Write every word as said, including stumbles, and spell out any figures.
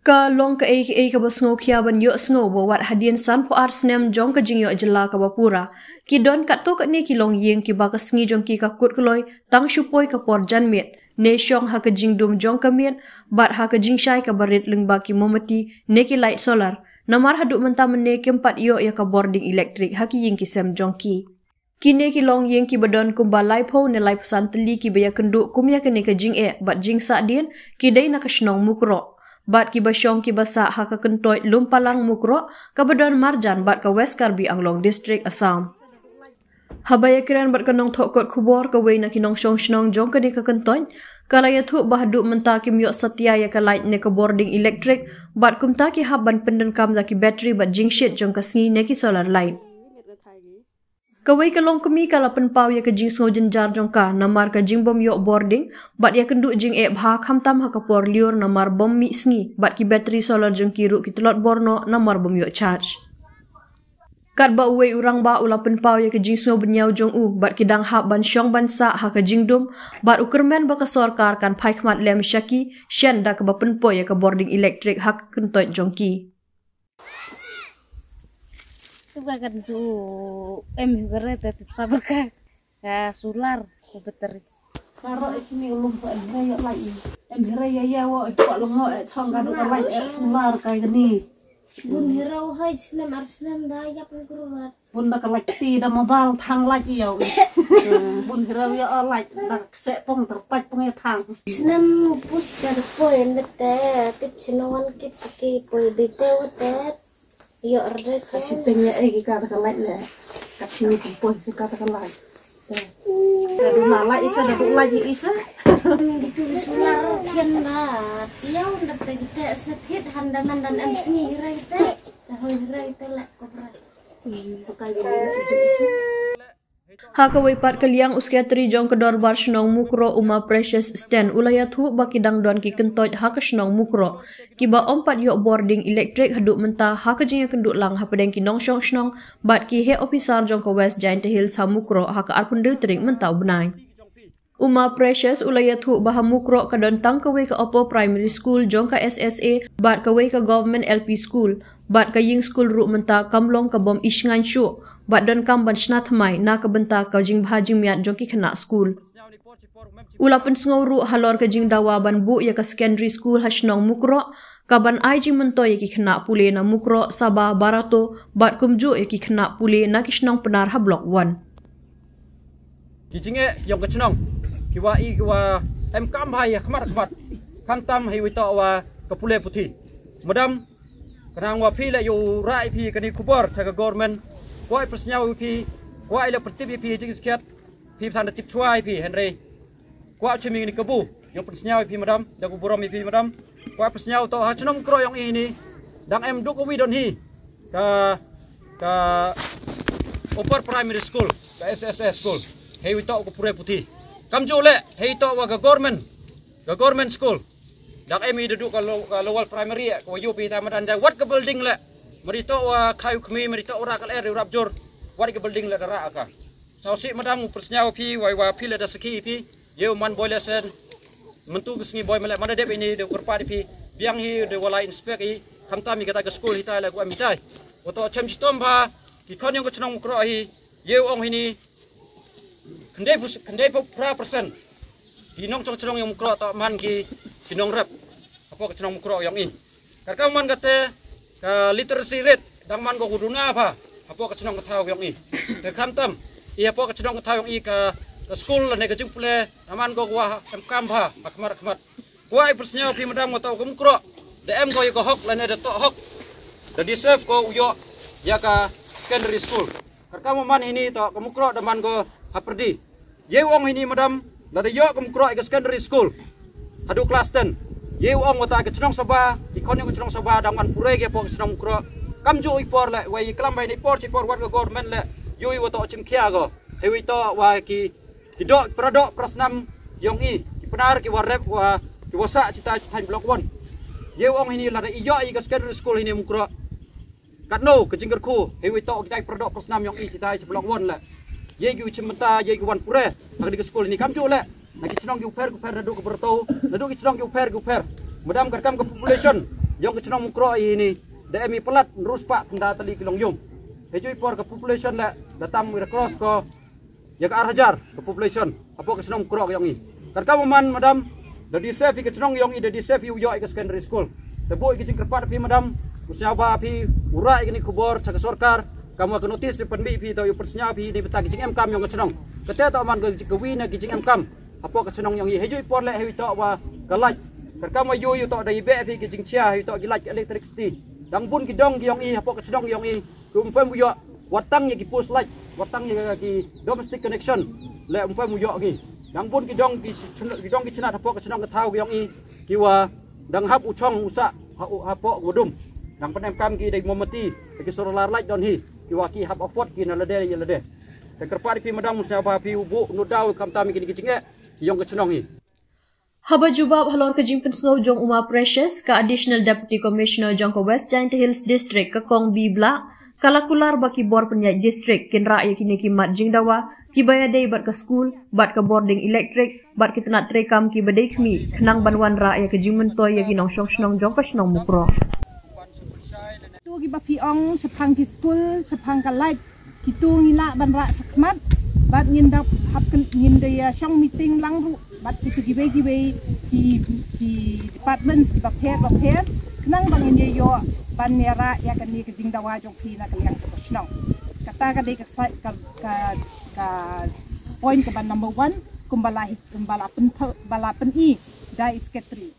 Ka long kaei kaei kaba sngewkhia ban ïohsngew ba wat hadien sanphew ar snem jong ka jingïoh jylla kaba pura, ki don katto katne ki longïing kiba ka sngi jong ki ka kut kloi tang shu poi ka por janmiet, ne shong ha ka jingdum jong ka miet bad ha ka jingshai kaba rit lyngba ki mombati ne ki light solar. Namar haduh mynta mynne kim pat ïoh ïa ka bording elektrik ha ki ïing ki sem jong ki. Kine ki longïing kiba don kumba laiphew ne laiphew san tylli kiba ïakynduh kum ïa kane ka jingeh bad jingsahdien, ki dei na ka shnong Mukroh. Bad kiba shong kiba sah ha ka kyntoit Lumpalang Mukroh, kaba don marjan bad ka West Karbi Anglong District, Assam. Haba ïakren bad ka nongthoh kot khubor, kawei na ki nongshong shnong jong kane ka kyntoit, ka la ïathuh ba haduh mynta kim ïoh satia ïa ka light ne ka bording elektrik, bad kumta ki hap ban pyndonkam da ki battery bad jingshit jong ka sngi ne ki solar light. Kawei ka longkmie ka la pynpaw ïa ka jingsngew jynjar jong ka namar ka jingbym ïoh bording bad ïakynduh jingeh bha khamtam ha ka por lyiur namar bym mih sngi bad ki battery solar jong ki ruh ki tlot bor noh namar bym ïoh charge. Katba uwei u rangbah u la pynpaw ïa ka jingsngew bynñiaw jong u bad ki dang hap ban shong ban sah ha ka jingdum, bad u kyrmen ba ka sorkar kan phai khmat lem sha ki shen da kaba pynpoi ïa ka bording elektrik ha ka kyntoit jong ki. Tu ka kan ju em higare te tip sabar ka ka solar ka battery. Karo e sini ulum ko em hira ya lai. Em hira ya ya wo e ko longo e chong ka du ka lai e solar ka ni. Bun hira hai snem ar snem da ya pun kru rat. Bun da ka lai ti da mobile thang lai ya. Bun hira ya lai da se pong terpaj pong ya thang. Snem pus da poi em te tip sino wan kit ki poi di te wa te. Ïoh rde ka. Ka siteng ïa ei ki ka ta ka lait le. Ka chini pun poi ki ka ta ka lait. Ka du na lait isa da du lait ïa isa. Gitu ki sular kian na. Ïa unda te kita set hit handa nan dan em sngi hira kita. Ta hoi hira kita la kobra. Bukai dia na itu isa. Ha kawei pat ka liang u Secretary jong ka Dorbar Shnong Mukroh u Ma Precious Sten u la ïathuh ba ki dang don ki kyntoit ha ka shnong Mukroh kiba ym pat ïoh bording elektrik haduh mynta ha ka jingïakynduh lang hapdeng ki nongshong shnong bad ki heh ophisar jong ka West Jaintia Hills ha Mukroh ha ka arphew hynriew tarik mynta u bnai. U Ma Precious u la ïathuh ba ha Mukroh ka don tang kawei ka Upper Primary School jong ka S S A bad kawei ka Government L P School, bad ka ïing skul ruh mynta kam long ka bym ishngaiñ shuh bad donkam ban shna thymmai na ka bynta ka jingbha jingmiat jong ki khynnah skul. U la pynsngew ruh halor ka jingdawa ban buh ïa ka secondary school ha shnong Mukroh, ka ban ai jingmyntoi ïa ki khynnah pule na Mukroh, Saba, Barato bad kumjuh ïa ki khynnah pule na ki shnong Pnar ha Block One. Ki jingeh yong ka chnong ki wa i ki wa em kam bha ïa khmat khmat, khamtam hi wi to wa ka pule puthi. Madam, kanang wa phi la yu ra i phi kani khubor cha ka government, kwai prsnyaw i phi, kwai la pyrtip i phi jingskhiat, phi than da tip chwa i phi Henry. Kwah chimi ni kabu, yu pynsnyaw i phi madam, da ku burom i phi madam. Kwah pynsnyaw to ha chnong Mukroh yong i ni dang em duk wi don hi ka ka Upper Primary School, ka S S A school. Hei wi to ku pure puthi. Kam ju le hei to wa ka government, ka government school. Dang em i duk ka, lo, ka lower primary, ka wa yu pi ta madan da wat ka building le. Mari to wa khayu khmi, mari to wa ra kal er rap jur. Wat ka building le da ra ka. Saw si madam u pynsnyaw phi wa wa phi le da saki phi. Ïew man boi lesen. Myntu ka sngi boi mele man da dep ini de u kyrpad phi. Biang hi de wala inspect i. Khamtam i kata ka school hi ta la ku am hi tai. Wato chem chitom ba ki khon yong ka chnong Mukroh hi. Ïew ong hi ni. Khyndai phew, khyndai phew phra percent. Ki nongchong chnong yong Mukroh to man ki ki nongrep. Hapoh ka chnong Mukroh yong i. Ka kam man kate ka literacy rate dang man ko duna pha hapoh ka chnong ka thaw yong i. Te khamtam i hapoh ka chnong ka thaw yong i ka, ka school lane ka jingpule dang man ko wa em kam pha ha khmat khmat. Kwah i pynsnyaw phi madam ko to ka Mukroh da em ko ïa ka hok lane da to hok, da deserve ko u ïoh ïa ka secondary school. Ka kam man hi ni to ka Mukroh da man ko ha pyrdi. Ïew ong hi ni madam, lada ïoh ka Mukroh ïa ka secondary school haduh class ten. Ïew ong wata ka chnong Saba, i khon yong ka chnong Saba dang wan pure ki hapoh ka chnong Mukroh. Kam ju i por le, wei i klam bai ni por chi por wat ka government le. Ïew i wato chim khia ko. Hei wi to wa ki, ki doh, para doh, para snam yong i, ki Pnar, ki wa rep, wa, ki wa sah chita chi thain Block One. Ïew ong hi ni lada i ïoh ïa ka secondary school hi ni Mukroh. Katno ka jingkyrkhu hei wi to ki tai pyrdoh pyrsnam yong i ki tai chi Block One le. Ïei ki u chim mynta, ïei ki wan pure ha kani ka skul ni, kam ju le. Na ki chnong ki u pher ki u pher, naduh ka Barato, naduh ki chnong ki u pher ki u pher. Madam, ka kam ka population yong ka chnong Mukroh i ni da em i palat rus pak kynda tali ki long yung. Hei jui por ka population le da tam wi da cross ko ya ka ar hajar ka population hapoh ka chnong Mukroh yong i. Kar ka man madam, da di sef i ka chnong yong i, da di sef i u yoh i ka secondary school. Da bu i ka jingkyrpad phi madam, u sñiaw ba phi u rah i ka ni khubor cha ka sorkar, ka ma ka notice i pynbih phi to u pynsñiaw phi ni bata ki jingem kam yong ka chnong. Kata to man ka wi na ki jingem kam hapoh ka chnong yong i. Hei jui por le hei to wa ka light. Kar ka ma yu yu to da i beh phi ki jingchia hei to ki light electricity. Dang bun ki dong ki yong i hapoh ka chnong yong i. Ki um pem u yoh, wat tang ya ki post light, wat tang ya ki domestic connection, le um pem u yoh ki. Dang bun ki dong ki chnat, ki dong ki chnat hapoh ka chnong ka thaw ki yong i, ki wa dang hap u chong u sah, ha u hapoh u dum. Dang pynem kam ki dei momati, ki solar light don hi, ki wa ki hap afford ki na lade ya lade. Te kyrpad phi madam u sñiaw ba phi u bu nu daw kam tam ki ni ki jingeh, ki yong ka chnong hi. Haba jubab halor ka jingpynsngew jong u Ma Precious, ka Additional Deputy Commissioner jong ka West Jaintia Hills District, ka Kong B Blah, ka la kular ba ki bor pynïaid district kin rah ïa kine ki mat jingdawa kiba ïadei bad ka skul bad ka bording elektrik bad ki tnat treikam kiba dei khmih khnang ban wanrah ïa ka jingmyntoi ïa ki nongshong shnong jong ka shnong Mukroh. Tu kiba phi ong shaphang ki skul, shaphang ka light, kitu ngi lah ban rah shakhmat, bad ngin da hap kel-, ngin da ïa shong meeting lang ruh bad kitu kiwei kiwei ki, ki departments kiba pher ba pher, khnang ba ngin ïa ïoh ban ïa rah ïa kane ka jingdawa jong phi na ka liang ka shnong. Kata ka dei ka sa-, ka, ka, ka point kaba number one, kumba la hi, kumba la pyn-, ba la pyni da i secretary.